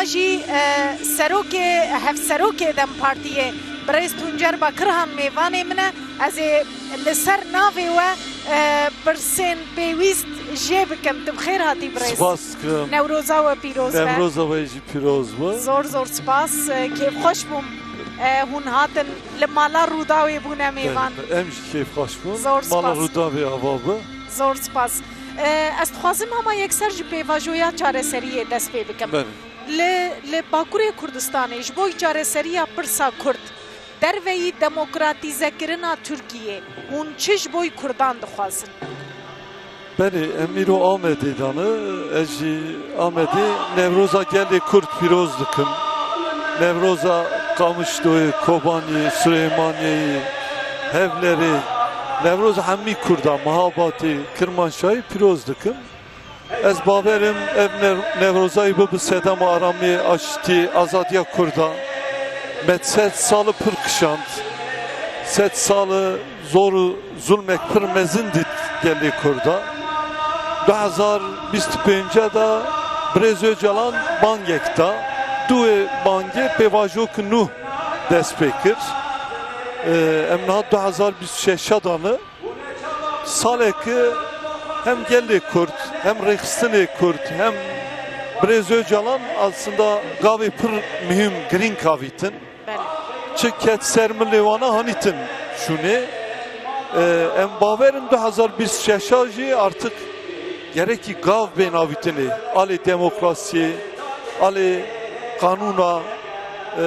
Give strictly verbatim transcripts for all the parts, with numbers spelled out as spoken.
Jî, e, serokê, hevserokê DEM Partiyê, birêz Tuncer Bakirhan mêvanê min e. Ez ê li ser navê we, e, pirsên pêwîst jê bikim. Tu bi xêr hatî birêz. Spas dikim. Newroza we pîroz be. Newroza we jî pîroz be. Zor zor spas. E, kêfxweş bûm, e, hûn hatin li mala Rûdawê bûne mêvan. Belê, em jî kêfxweş bûn. Zor spas. Mala Rûdawê ava be. Zor spas. E, ez dixwazim hema yekser ji pêvajoya çareseriyê dest pê bikim. Belê. Li, li Bakurê Kurdistanê ji bo çareseriya pirsa Kurd, derveyî demokratîzekirina Tirkiyê, hûn çi ji bo Kurdan dixwazin? Belê, em îro Amedê de ne, ez jî Amedê Newroza gelê Kurd pîroz dikim. Newroza Qamişloyê, Kobaniyê, Silêmaniyeyê, Hewlerê, Newroza hemî Kurda, Mihabatê, Kirmanşahê pîroz dikim. Ez bawerim ev ne-, Newrozayê bibe sedema aramiyê, aştî, azadiya Kurda. Me sed sal pir kişand. Sed sal zor û zulmek pir mezin dît gelê Kurda. Du hezar bîst û pênc de birêz Ocalan bangek da. Duê bangê pêvajok nû dest pê kir. Ee, em niha du hezar bîst û şeş de ne. Salek hem gelê Kurd, hem rêxistinê Kurd, hem birêz Ocalan aslında gavê pir muhîm, girîng avîtin. Belê. Çi ket ser milê wana hanîtin şûnê. Ee, em bawerin du hezar bîst şeş jî artık gerekî gav bên avîtinê. Alê demokrasiyê, alê qanûna, ee,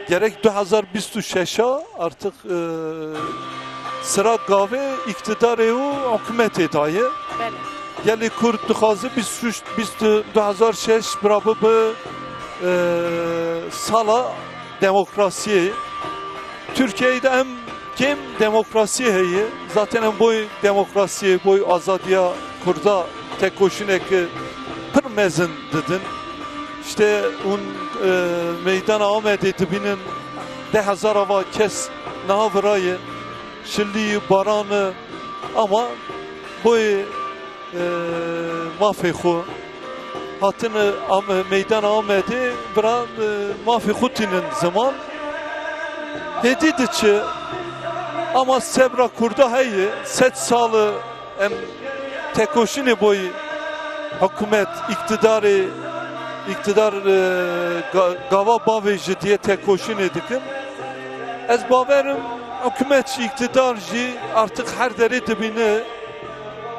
gerek du hezar bîst û şeş artık, e, sira gavê îktidarê û hikûmetê daye. Belê. Gelê Kurd dixwaze bîst û şeş, bîst, du hezar şeş bira bibe, e, sala demokrasiyê. Tirkiyeyê de em kêm demokrasiyê heye. Zaten em boy demokrasiyê, boy azadiya Kurda tekoşîneke pir mezin didin. İşte hûn, e, meydana Amedê dibînin, deh hezar ava kes niha viraye, şilî, baran, ama boyê, e, mafê xwe hatine Am-, meydana Amedê, vira, e, mafê xwe tînin ziman. Hêdî diçe, ama sebra Kurda heye, sed sal e, Em tekoşînê boyî hikûmet, îktidarê, îktidar, e, ga-, gava bavêje diye tekoşînê dikin. Ez bawerim hikûmet jî, îktidar jî artık her derê dibîne,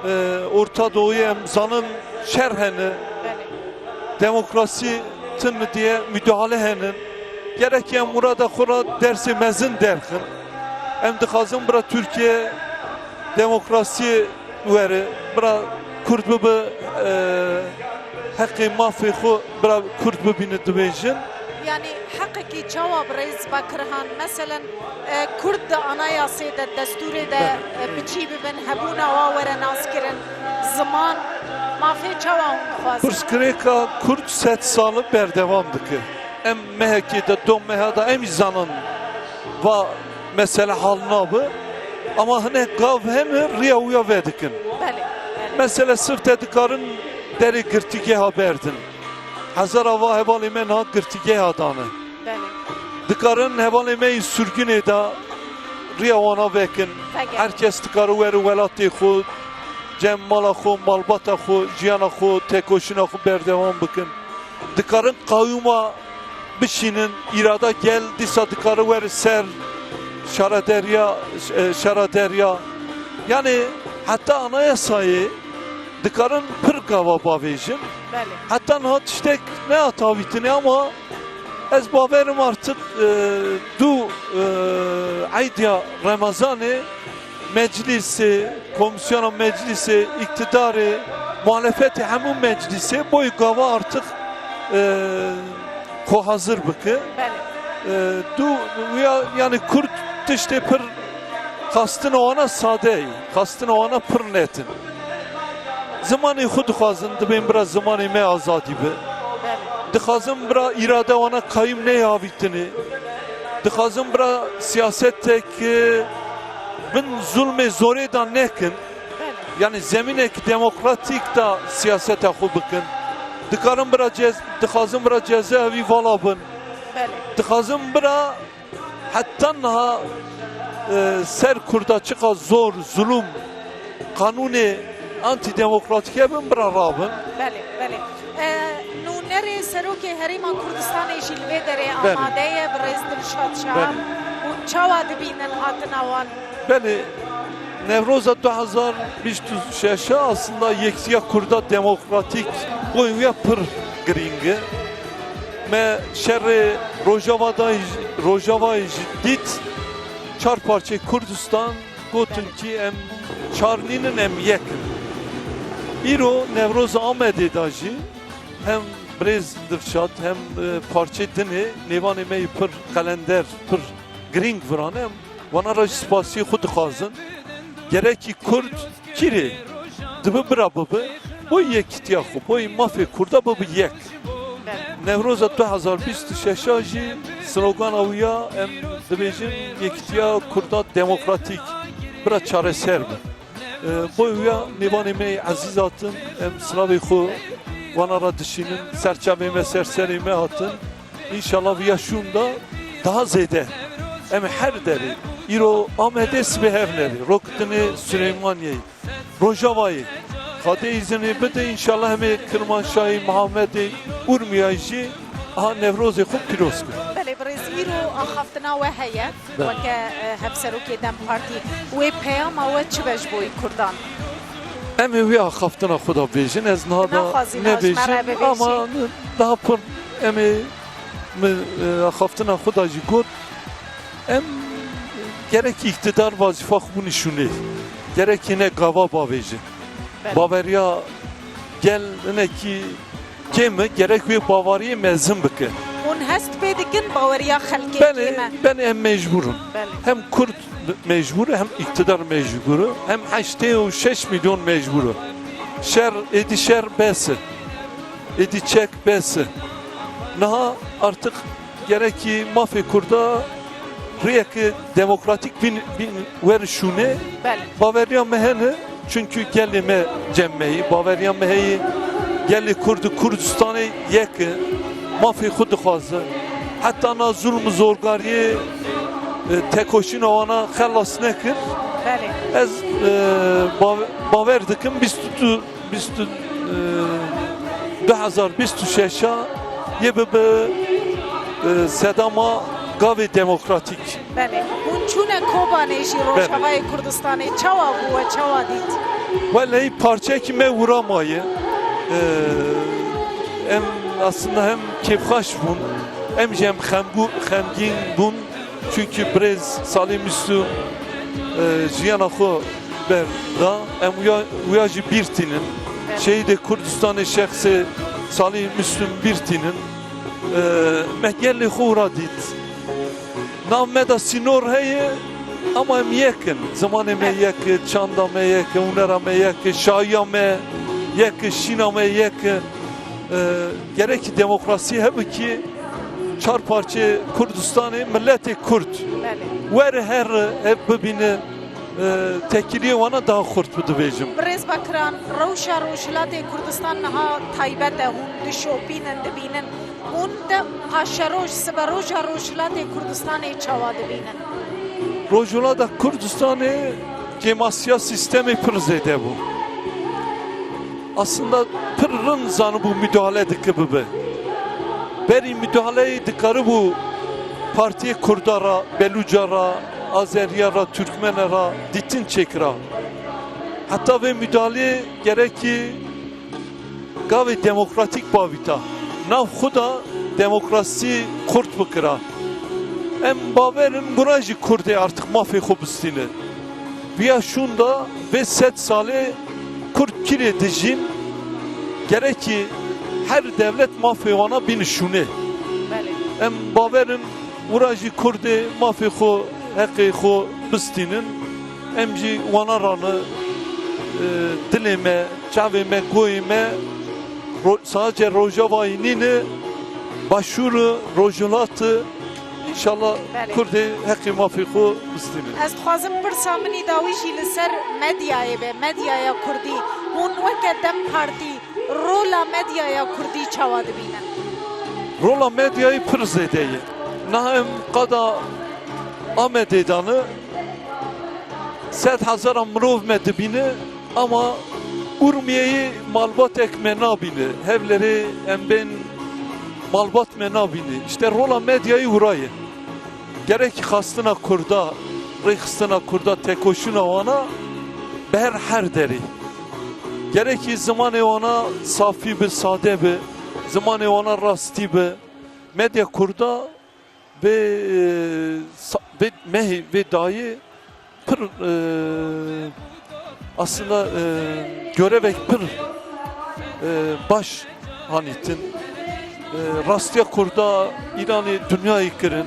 e, Orta Doğu'yê em zanin şer hene. Belê. Demokrasî tune diye müdahale henin. Gerek em murada xwe re dersê mezin derxin. Em dixwazin bira Tirkiye demokrasiyê were, bira Kurd bibe, e, heqê mafê xwe bira Kurd bibîne dibêjin. Yanî heqekî çawa birêz Bakirhan? Meselen, e, Kurd di anayasê de, destûrê de, Belê. e, biçî bibin, hebûna wa were naskirin, ziman, mafê çawa hûn dixwazin? Pirsgirêka Kurd sed sal e berdewam dike. Em mehekê de, do meha de em jî zanin va mesele hal nabe. Ama hinek gav hene riya wîya vedikin. Belê, belê. Mesele Sifte dikarin derê girtîgeha berdin. Hezar ava hevalê me niha girtîgeha dane. Belê. Dikarin hevalê me yî sirgûnê de riya wana vekin. Vegerin. Her kes dikare were welatê xwe, cem mala xwe, malbata xwe, jiyana xwe, tekoşîna xwe berdewam bikin. Dikarin qawîma bişînin, îrada gel dîsa dikare were ser şarederiya, e, şarederiya. Yanî heta anayasayê dikarin pir gava bavêjin. Belê. Heta niha tiştek nehat avîtinê ama ez bawerim artık, e, du, e, eydya Remezanê Meclisê, komisyona meclisê, îktidarê, muhalefetê, hemû meclisê boy gava artık, e, xwe hazir bike. Belê. E, du, ya, yani Kurd tiştê pir xastina wana sade ye, xastina wana pir net in. Zimanê xwe dixwazin, dibên bira zimanê me azadî be. Belê. Dixwazin bira îrade wana qayîm neyê avîtinê. Dixwazin bira siyasetek, e, bin zulmê zorê de nekin. Belê. Yani zemînek demokratîk de siyaseta xwe bikin. Dikarin bira cez-, dixwazin bira cezayevî vala bin. Belê. Dixwazin bira heta niha, e, ser Kurda çiqa zor, zulum, qanûnê antidemokratîk hebin, bira rabin. Belê, belê. E, nûnerê Serokê Herêma Kurdistanê jî li vê derê Belê. amade ye, birêz Dilşad Şahap. Belê. Hûn çawa dibînin hatina wan? Belê, Newroza du hezar bîst û şeş aslında Yekîtiya Kurda Demokratîk boyê wî ya pir girîng e. Me şerê Rojava da jî, Rojavayê jî dît, çar parçeyê Kurdistan gotin ki em çar nînin, em yek in. Îro Newroza Amedê da jî hem birêz Dilşad hem, e, parçeyê dinê nêvanê me yê pir qelender, pir girîng virane, em wana re jî spasiyê xwe dixwazin. Gerekî Kurd kîrê dibe bira bibe, boy yekîtiya xwe, boy mafê Kurda bibe yek. Newroza du hezar bîst û şeş a jî slogana wî ya em dibêjin Yekîtiya Kurda Demokratîk bira çareser be. E, boy wî ya nêvanê me yê ezîz hatin, em silavê xwe wana re dişînin, ser çavê me, ser serê me hatin. Înşallah viya şûnda daha zêde. Em her derê, îro Amedê, sibê Hewlêrê, rokitine Silêmaniyeyê, Rojavayê. Xwedê îzinê bide, înşallah em ê Kirmanşahê, Mihamedê, Urmiyayê jî aha Newrozê xwe pîroz kin. Belê birêz, îro axaftina we heye. Be. Weke, e, hevserokê DEM Partî, wê peyama we çi be ji bo Kurdan? Em ê wê axaftina xwe da bêjin, ez niha da Naxwazî niha ji me re nebêjim, bibêjî. Ama daha pir em ê, min, e, axaftina xwe da jî got, em gerek îktidar vazîfa xwe bûnî şûnê, gerek hîne gava bavêje. Be. Baveriya gel hinekî kêm e, gerek wê baweriyê mezin bike. Hûn hest pê dikin baweriya xelkê Belê, kêm e? Belê, em mecbûr in. Belê. Hem Kurd mecbûr e, hem îktidar mecbûr e, hem heştê û şeş milyon mecbûr e. Şer, êdî şer bes e. Êdî çek bes e. Niha artık gerekî mafê Kurda rêyeke demokratîk bin, bin wer şûnê. Belê. Baveriya me hene, çunkî gelê me cem me yî. Baveriya me heye, gelê Kurd û Kurdistanê yek e. Mafê xwe dixwaze. Heta na zulm û zorgariyê, e, tekoşîna wana xelas nekir. Belê. Ez, e, bav-, bawer dikim bîst û du bîst, e, du hezar bîst û şeş a yê bibe, e, sedema gavê demokratîk. Belê. Hûn çûne Kobanê jî Belê. Rojavayê Kurdistanê. Çawa bû we? Çawa dît? Welehî parçeyekî me wira maye. E, em aslında hem kêfxweş bûn, em jî em xemgû-, xemgîn bûn. Çunkî birêz Salî Mîstû, e, jiyana xwe berda. Em wiya, wiya jî bîr tînin. Evet. Şehîdê Kurdistanê şexsê Salî Mîstûn bîr tînin. E, me gelê xwe wira dît. Nav me de sînor heye, ama em yek in. Zimanê me Evet. yek e, çanda me yek e, hunera me yek e, şahiya me yek e, şîna me yek e. E, gerekî demokrasî hebe ki çar parçeyê Kurdistanê, miletê Kurd Belê. were her hev bibîne, e, tekiliyê wana daha xurt bi dibêjim. Birêz Bakiran, rewşa Rojhilatê Kurdistan niha taybet e, hûn dişopînin, dibînin. Hûn de paşeroja, siberoja Rojhilatê Kurdistanê çawa dibînin? Rojhilata Kurdistanê kêmasiya sîstemê pir zêde bû. Aslında pir rind zanibû müdahale dike bibe. Berî müdahaleyê dikaribû partiyê Kurda ra, Belûca ra, Azeriya ra, Türkmene ra dîtin çêkira. Heta vê müdahaleyê gerekî gavê demokratîk bavîta. Nav xwe da demokrasî xurt bikira. Em bawer in gura jî Kurdê artık mafê xwe bistîne. Viya şûnda vê sed salê Kurd kîrê dijîn, gerekî her dewlet mafê wana bîni şûnê. Belê. Em bawer in wira jî Kurdê mafê xwe, heqê xwe bistînin. Em jî wana rane, e, dilê me, çavê me, goyê me, ro-, sadece Rojavayê nîne, Başûr, Rojhilat, înşallah Belê. Kurdê heqê mafê xwe bistînin. Ez dixwazim pirsa min î dawî jî li ser medyayê be, medyaya Kurdî. Hûn weke DEM Partî Rola medyaya kurdî çawa dibîne? Rola medyayê pir zêde ye. Niha em qada Amedê de ne, sed hezara mirov me dibîne, ama Urmiyeyê malbatek me nabîne. Hevlerê em bên malbat me nabîne. Îşte rola medyayê wira ye. Gerekî xastina Kurda, rêxistina Kurda, tekoşîna wana bi her her derê. Gerekî zimanê wana safî bi, sade bi, zimanê wana rastî bi. Medya Kurda vê, e, sa- vê mehê, vê dayê pir, e, aslında, e, görevek pir, e, baş hanîtin. E, rastiya Kurda Îranê dinyayê kirin.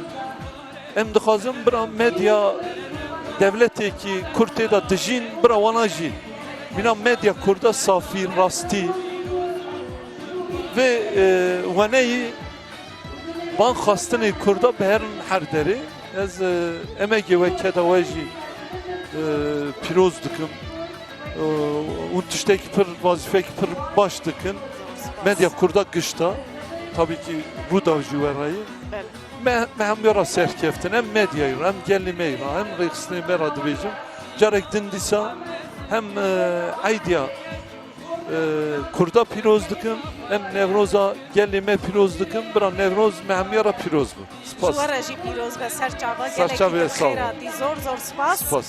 Em dixwazin bira medya dewletekî Kurd tê de dijîn, bira wana jî. Mîna medya Kurda safî, rastî vê, e, weneyî van xwestinê Kurda biherin her derê. Ez, e, emegê we, keda we jî, e, pîroz dikim. E, hûn tiştekî pir, wazîfekî pir baş dikin. Medya Kurda gişt e. Tabî kî Rûdaw jî we re ye. Belê. Me, me hemû ra serkeftin. Hem medyayê ra, hem gelê me ra, hem rêxistinê me ra dibêjim. Carek din dîsa hem, e, eydiya e, Kurda pîroz dikim, em Newroza gelê me pîroz dikim. Bira Newroz me hemiya re pîroz be. Spas. Ji we re jî pîroz be, ser çava, Ser gelekî çavê, sağ ol. Xêra dî, zor zor spas. Spas.